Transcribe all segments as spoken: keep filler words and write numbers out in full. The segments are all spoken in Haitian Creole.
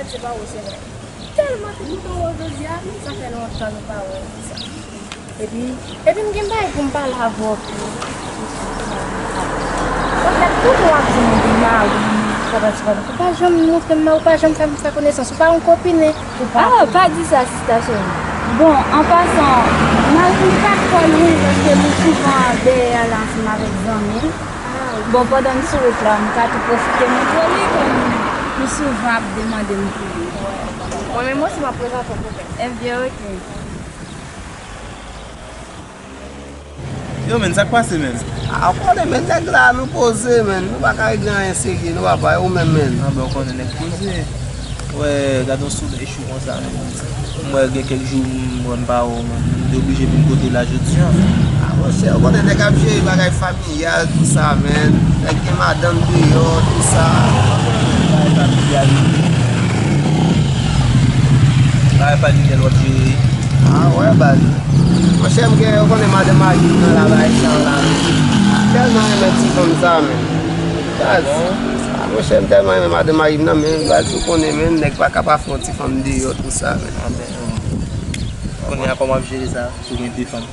Se pa ou, se mwen. Tèlman te kontan wè w jodi a, sa fè lontan nou pa wè konsa. Epi, epi m gen bagay pou m pale avè w tou. Ou fè tout w ap di m ou gen mari, sa pa, sa pa, ou pa janm montre m mari, ou pa janm fè m fè konesans, ou pa yon kopine, ou pa. Ah, pa di sa, sista cheri. Bon, an pasan, mari m pa twò lwen paske li souvan dèyè a la ansanm avèk zanmi l. Bon, pandan m sou wout la, m ka tou pwofite montre li kòm li souvan ap demande m pou li. Mwen menm osi, m ap prezante w pou mwen. Ebyen, oke. Yo, menn, sa k pase, menn? A, w konnen, menn, nèg la, nou poze, menn. Nou pa ka regle anyen serye, nou papa, e ou menm, menn? A, ben, w konnen, nèg poze. Wè, gade yon soulèy cho konsa, menn. M wè gen kèk jou m wè m pa wè w, menn. M te oblije vin kote w la jodi a. A, monchè, ou konnen nèg ap jere bagay familyal, tou sa, menn. Nèg gen madanm deyò, tou sa. Bagay familyal. Bagay familyal w ap jere. A, wè, baz. Monchè, m gen, ou konnen madanm mari m nan la, bagay sa la. Tèlman renmen ti fanm sa, menn. Baz. A, monchè, m tèlman renmen madanm mari m nan, men, baz, ou konnen, menn, nèg pa ka pa fè yon ti fanm deyò, tou sa, menn. A, men, kounye a, kòman w ap jere sa, si w gen de fanm?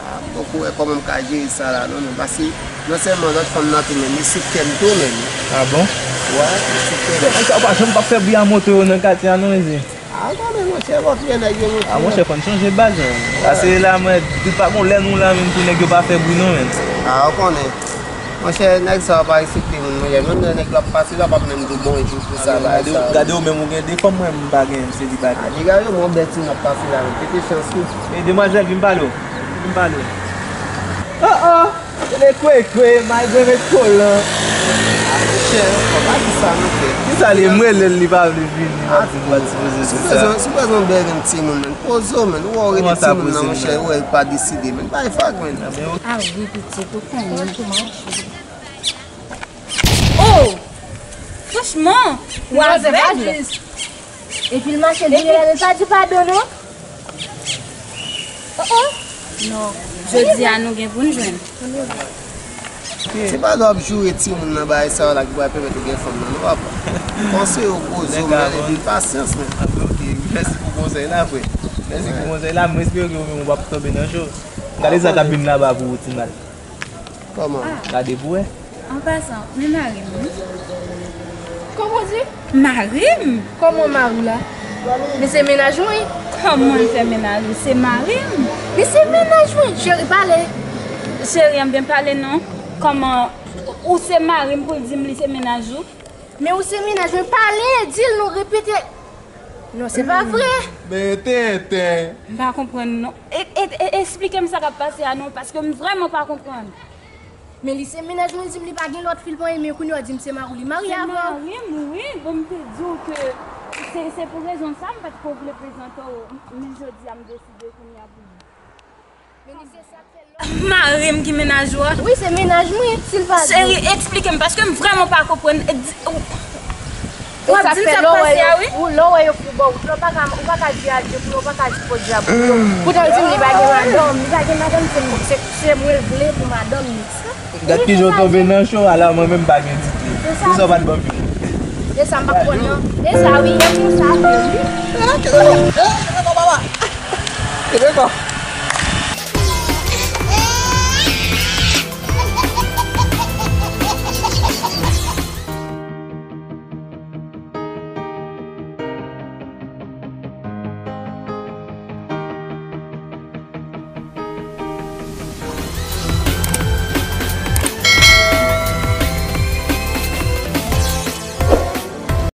A, m poko wè kòman m ka jere sa la, non, men, paske non sèlman lòt fanm nan tou, men, li sou kè m tou, menn. A bon? Wè, li sou kè m. Nèg sa yo pa janm p ap fè bri a moto yo nan katye a, non, mesye. A, w konnen, monchè, w ap fè nèg yo, monchè. A, monchè, fò n chanje baz, menn. Pase la, mwen, depi pa gon lè nou la, menn, pou nèg yo pa fè bri, non, menn. A, w konnen. Monchè, nèg sa yo pa respekte moun, monchè. Menm lè nèg la ap pase, la p ap menm di w bonjou, tou sa, bagay sa. Gade, gade w menm, ou gen de fanm, mwen, m pa gen, m selibatè. A, degaje w, mwen, bèt, m ap pase la, menn. Pete chans, wi. E demwazèl, vin pale w. Vin pale w. Oh, oh! Tande kwekwe, malgre met kolan. A, monchè, fò pa di sa non, frè. Kisa li, m rele l, li pa vle vini, m ap di m pa sipoze sou sa. Sou bezwen, sou bezwen bèl yon timoun, menn. Poze w, menn. Ou wè w rele timoun nan, monchè, ou wè l pa deside, menn. Bay fag, menn. A wi, pitit, ou konnen. Oh! Franchman, ou avèg. Epi l mache vire lè l pa di padon non. Oh, oh. Non, jodi a nou gen pou n jwenn. Se pa lè w ap joure timoun nan bagay sa yo la ki pral pèmèt ou gen fanm nan, non, papa. Panse yo gwo zo, men epi pasyans, men. Ok, mèsi pou konsèy la, frè. Mèsi pou konsèy la, m espere ke ou menm ou p ap tonbe nan cho. Gade sa k ap vin laba pou ou, Tinal. Kòman? Gade pou wè. An pasan, men mari m, wi. Kòman w di? Mari m. Kòman mari w la? Men se mennaj ou, wi. Kòman l fè mennaj ou? Se mari m. Men se mennaj mwen. Cheri, pale. Cheri, an byen pale non. Kòman ou se mari m pou l di m li se mennaj ou? Men ou se mennaj mwen, pale, di l non, repete. Non, se pa vre. Men tenten. M pa konprann non. E, e, e, esplike m sa k ap pase a non, paske m vrèman pa konprann. Men li se mennaj mwen, li di m li pa gen lòt fi l pran, men kounye a w di m se mari w li marye avè w. Se mari m, wi. Bon, m te di w ke se, se pou rezon sa m pa t ko vle prezante w, men jodi a m deside kounye a pou di. Men li se sa k fè lòt. Mari m ki mennaj ou a? Wi, se mennaj mwen, si l pa di. Cheri, eksplike m, paske m vrèman pa konprann. E di, w, w ap di m sa k pase a, wi. Lè w wè yo fou bò wout la, w pa ka, ou pa ka di adye pou yo, w pa ka di podyab pou yo. Poutan l di m li pa gen madanm, li pa gen madanm, se, se, se mwen l vle pou madanm li. Gad kijan w tonbe nan cho, ala mwen menm m pa gen ditou. Poukisa w pa t ban m youn? E sa m pa konn non. E sa wi, e konsa vre wi. Kenbe kò, papa. Kenbe kò.